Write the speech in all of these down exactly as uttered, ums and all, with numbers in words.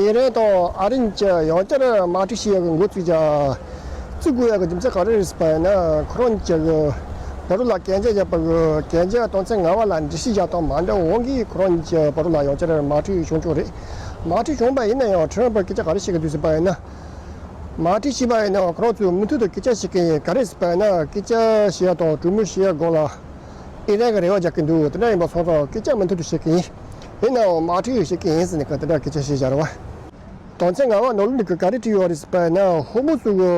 ཨི་རན་དང་ཨ་རི་གཉིས་ཀྱིས་ཡང་བསྐྱར་དམག་འཁྲུག་བྱེད་ཡག་གི་འགོ་བཙུགས་ཀྱི་བཙུགས་དགོས་ཡག་གི་རྒྱུ་མཚན་ག་རེ་རེད་ཟེར་བ་ཡིན་ན། ཁོ་རང་གཉིས་ཀྱིས་བར་དུ་ལ་གན་རྒྱ་བཞག་པ་གི་གན་རྒྱ་དོན་ཚན་ལྔ་པ་ལ་འགྲེལ་བཤད་རྒྱག་སྟངས་མ་འདྲ་བ་འོང་གིས་ཁོ་རང་གཉིས་ཀྱི་བར་དུ་ལ་ཡང་བསྐྱར་དམག་འཁྲུག་བྱུང་ཆོག་རེད། དམག་འཁྲུག་བྱུང་བ་ཡིན་ན་ཡང་ཁྲི་རམ་ཕུ་སྐད་ཆ་ག་རེ་བཤད་ཀྱི་འདུག་ཟེར་བ་ཡིན་ན། དམག་འཁྲུག་བྱས་པ་ཡིན་ན་ཁོ་རང་ཚོས་མུ་མཐུད་དུ་སྐད་ཆ་བཤད་ཀྱི་ཡིན། ག་རེ་ཟེར་བ་ཡིན་ན་སྐད་ཆ་བཤད་ཡག་དང་གྲོས་མོལ་བྱེད་ཡག་སྒང་ལ་ཨི་རན་གྱིས་རེ་བ་རྒྱག་གི་འདུག་དེ་འདྲ་ཡིན་པ་སོང་ཙང་སྐད་ཆ་མུ་མཐུད་དུ་བཤད་ཀྱི་ཡིན། ཡིན་ནའང་དམག་འཁྲུག་བྱེད་ཀྱི་ཡིན་ཟེར་ནས་དེ་འདྲ་སྐད་ཆ་བཤད་བཞག་རེད་བ། དོན་ཚན་ལྔ་པ་ནང་ལོགས་ནས་ག་རེ་བྲིས་ཡོད་རེད་ཟེར་བ་ཡིན་ན། ཧོར་མུ་ཛ་གི་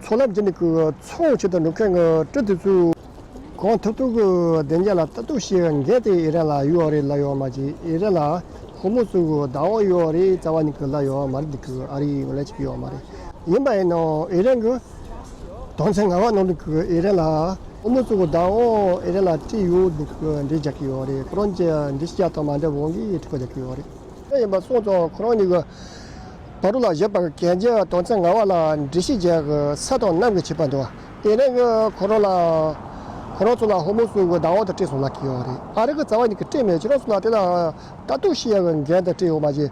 མཚོ་ལམ་བརྒྱུད་ནས་གི་ཚོང་བྱེད་དུ་འགྲོ་མཁན་གྱི་གྲུ་དེ་ཚོས་གང་ཐུབ་ཐུབ་ཀྱིས་བདེ་འཇགས་ལ་ལྟ་རྟོག་བྱེད་འགན་དེ་ཨི་རན་ལ་ཡོད་རེད་ལབ་ཡོད་མ་གཏོགས། ཨི་རན་ལ་ཧོར་མུ་ཛ་གི་བདག་དབང་ཡོད་རེད་རྩ་བ་ནས་གི་ལབ་ཡོད་མ་རེད། འདི་གི་ཨ་རིས་ངོས་ལེན་བྱེད་ཀྱི་ཡོད་མ་རེད། ཡིན་པ་ཡིན་ནའང་ཨི་རན་གྱིས་དོན་ཚན་ལྔ་པ་ནང་ལོགས་གི་ཨི་རན་ལ་ཧོར་མུ་ཛ་གི་བདག་དབང་ཨི་རན་ལ་སྤྲད་ཡོད་འདུག་གི་འགྲེལ་རྒྱག་གི་ཡོད་རེད། ཁོ་རང་གཉིས་ཀྱིས་འགྲེལ་བཤད་རྒྱག་སྟངས་མ་འདྲ་བ་འོང་གིས་དྲི་བ་རྒྱག་གི་ཡོད་རེད། དེ་ཡིན་པ་སོང་ཙང་ཁོ་རང་གཉིས་ཀྱིས་བར་དུ་ལ་བཞག་པ་གི་གན་རྒྱ་དོན་ཚན་ལྔ་པ་ལ་འགྲེལ་བཤད་རྒྱག་གི་ས་དང་གནམ་གྱི་ཁྱད་པར་འདུག་བ། ཨི་རན་གྱིས་ཁོ་རང་ལ་ཁོ་རང་ཚོ་ལ་ཧོར་མུ་ཛ་གི་བདག་དབང་དེ་སྤྲད་སོང་ལབ་ཀྱི་ཡོད་རེད། ཨ་རི་གིས་རྩ་བ་ཉིད་ཀྱིས་སྤྲད་མེད། ཁྱེད་རང་ཚོ་ལ་དེ་ལ་ལྟ་རྟོག་བྱེད་ཡག་གི་འགན་དེ་སྤྲད་ཡོད་མ་གཏོགས།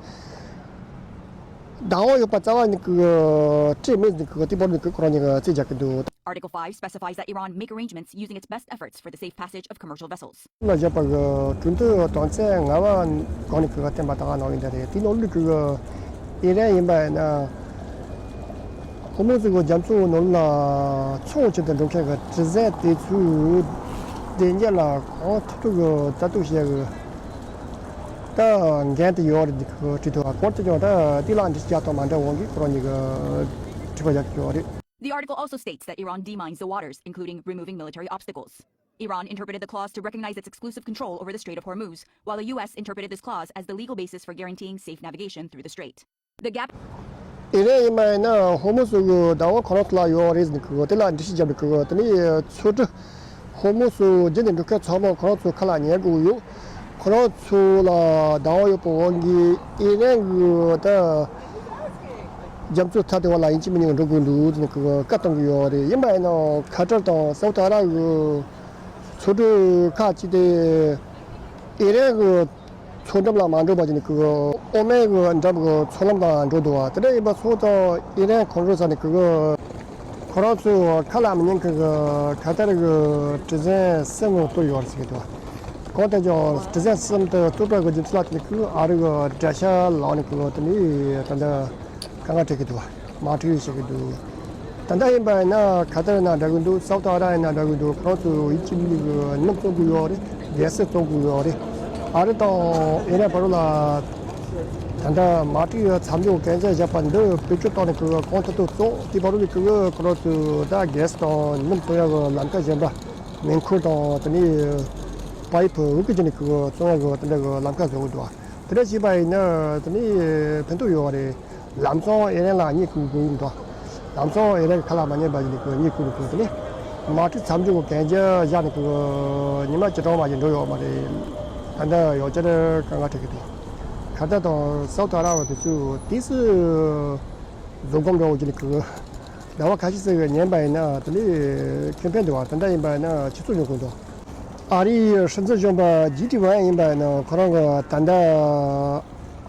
བདག་དབང་ཡོད་པ་རྩ་བ་ཉིད་ཀྱིས་སྤྲད་མེད་ཟེར་གི་དེ་བར་དུ་ཁོ་རང་གཉིས་ཀྱིས་རྩིས་རྒྱག་གི་འདུག Article five specifies that Iran make arrangements using its best efforts for the safe passage of commercial vessels. ལ་བཞག་པ་གི་གྲོས་མཐུན་དོན་ཚན་ལྔ་པ་སྒང་ནས་གི་གཏན་འབེབས་ད་ག་གནང་ཡོད་འདི་རེད། དེའི་ནང་ལོགས་གི་ཨི་རན་ཡིན་པ་ཡིན་ན། ཧོར་མུ་ཛ་གི་རྒྱ་མཚོའི་ནང་ལ་ཚོང་བྱེད་དུ་འགྲོ་མཁན་གྱི་གྲུ་གཟིངས་དེ་ཚོའི་བདེ་འཇགས་ལ་གང་ཐུབ་ཐུབ་ཀྱིས་ལྟ་རྟོག་བྱེད་ཡག་གི་ད་འགན་དེ་ཡོད་རེད། འདི་གི་བྲིས་འདུག་གང་ལྟར་ཀྱང་ད་དེ་ལ་འགྲེལ་བཤད་རྒྱག་སྟངས་མ་འདྲ་བ་འོང་གིས་ཁོ་རང་གཉིས་ཀྱིས་དྲི་བ་རྒྱག་གི་ཡོད་རེད། The article also states that Iran demines the waters, including removing military obstacles. Iran interpreted the clause to recognize its exclusive control over the Strait of Hormuz, while the U S interpreted this clause as the legal basis for guaranteeing safe navigation through the strait. The gap ཨི་རན་ཡིན་པ་ཡིན་ན་ཧོར་མུ་ཛ་གི་བདག་དབང་ཁོ་རང་ཚོ་ལ་ཡོད་རེད་ཟེར་གི། དེ་ལ་འགྲེལ་བཤད་བརྒྱབ་འདུག་གི། དེ་ནས་མཚོ་གྲུ་ཧོར་མུ་ཛ་བརྒྱུད་ནས་འགྲོ་མཁན་ཚང་མ་ཁོ་རང་ཚོའི་ཁ་ལ་ཉན་དགོས་ཡོད། ཁོ་རང་ཚོ་ལ་བདག་དབང་ཡོད་པའི་དབང་གིས་ཨི་རན་གྱིས་ད་རྒྱ་མཚོའི་མཐའ་དེ་བ་ལ་ཡིན་གཅིག་མིན་གཉིས་འགྲོ་དགོས་འདུག་ཟེར་ནས་གི་བཀའ་གཏོང་གི་ཡོད་རེད། ཡིན་པ་ཡིན་ནའང་ཁ་ཏར་དང་སའུ་ཏི་ཨ་རབ་གི་མཚོ་གྲུ་ཁག་ཅིག་དེ་ཨི་རན་གྱི་མཚོ་འགྲམ་ལ་མ་འགྲོ་བ་བྱས་ནས་གི་ཨོ་མན་གྱི་འགྲམ་གྱི་མཚོ་ལམ་ལ་འགྲོ་འདུག་བ། དེ་འདྲ་ཡིན་པ་སོང་ཙང་ཨི་རན་གོང་ཞུས་ས་ནས་གི་ཁོ་རང་ཚོའི་ཁ་ལ་མི་ཉན་མཁན་གྱི་ཁ་ཏར་གྱི་གྲུ་གཟིངས་གསུམ་བཏོན་ཡོད་རེད་ཟེར་གྱི་འདུག་བ། གང་ལྟར་ཀྱང་གྲུ་གཟིངས་གསུམ་དེ་གཏོར་བའི་རྒྱུ་མཚན་ལ་བརྟེན་ནས་གི་ཨ་རི་གི་དགྲ་ཤ་ལངས་ནས་གི་དེ་ནས་ད་ལྟ་དཀའ་ངལ་འཕྲད་ཀྱི་འདུག་བ། དམག་འཁྲུག་བྱེད་ཀྱི་འདུག་ད་ལྟ་ཡིན་པ་ཡིན་ན་ཁ་ཏར་ཡིན་ན་འདྲ་གི་འདུག་སའུ་ཏི་ཨ་རབ་ཡིན་ན་འདྲ་གི་འདུག་ཁོ་རང་ཚོ་ཡིད་ཆེས་མི་ནུས་གི་སྣུམ་བཙོང་གི་ཡོད་རེད། གྷེ་སི་བཙོང་གི་ཡོད་རེད། ཨ་རི་དང་ཨི་རན་བར་ལ་ད་ལྟ་དམག་འཁྲུག་མཚམས་འཇོག་གན་རྒྱ་བཞག་པ་འདི་བེད་སྤྱོད་བཏང་ནས་གི་གང་ཐུབ་ཐུབ་བཙོང་། དེ་བར་ལ་གི་ཁོ་རང་ཚོ་ད་གྷེ་སི་དང་སྣུམ་བཙོང་ཡག་གི་ལམ་ཁ་གཞན་པ་མེ་འཁོར་དང་དེ་ནས་པའི་པི་འོག་གི་བྱས་ནས་གི་བཙོང་ཡག་གི་དེ་འདྲ་གི་ལམ་ཁ་བཟོ་གི་འདུག་དེ་འདྲ་བྱས་པ་ཡིན་ན་དེ་ནས་ཕན་ཐོགས་ཡོད་རེད། ལམ་སང་ཨི་རན་ལ་རྙེད་དགོས་ཀྱི་འདུག་ལམ་སང་ཨི་རན་གྱི་ཁ་ལ་མ་ཉན་པ་ཡིན་ནི་གི་རྙེད་དགོས་ནི་གི་དེ་ནས་དམག་འཁྲུག་མཚམས་འཇོག་གི་གན་རྒྱ་བཞག་ནི་གི་ཉི་མ་བཅུ་གྲངས་མ་ཞིག་འགྲོ་ཡོད་མ་རེད། ད་ལྟ་ཡང་བསྐྱར་དཀའ་ངལ་འཕྲད་ཀྱི་འདུག་ཁ་ཏར་དང་སའུ་ཏི་ཨ་རབ་དེ་ཚོས་དུས་སུ་བཟོད་སྒོམ་འདྲ་བོ་བྱས་ནི་གི་ཟླ་བ་ཁ་ཤས་ཙམ་ཉན་པ་ཡིན་ན་དེ་ནས་ཁེ་ཕན་འདུག་བ། ད་ལྟ་ཡིན་པ་ཡིན་ན་ཆུ་ཚོད་ཉུང་གི་འདུག་ཨ་རིའི་སྲིད་འཛིན་གཞོན་པ་ཇེ་ཌི་ཝན་ཡིན་པ་ཡིན་ན་ཁོ་རང་གི་ད་ལྟ་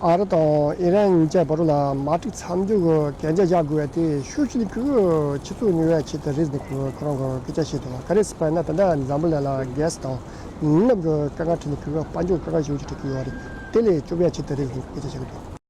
ཨ་རི་དང་ཨི་རན་གཉིས་ཀྱི་བར་ལ་དམག་འཁྲུག་མཚམས་འཇོག་གི་གན་རྒྱ་བཞག་དགོས་ཡ་དེ་ཤུགས་ཆེ་ནི་གི་ཆུ་ཚོད་ཉུང་བའི་ཆེད་དུ་རེད་ཟེར་ནས་ཁོ་རང་གི་སྐད་ཆ་བཤད་འདུག་ག་རེ་ཟེར་བ་ཡིན་ན་ད་ལྟ་འཛམ་བུ་གླིང་ལ་གྷེ་སི་དང་སྣུམ་གི་དཀའ་ངལ་འཕྲད་ནི་གི་དཔལ་འབྱོར་དཀའ་ངལ་ཞེ་པོ་ཅིག་འཕྲད་ཀྱི་ཡོད་རེད། དེ་ལས་སྐྱོབ་ཡ་ཆེད་དུ་རེད་ཟེར་ནས་སྐད་ཆ་བཤད་ཀྱི་འདུག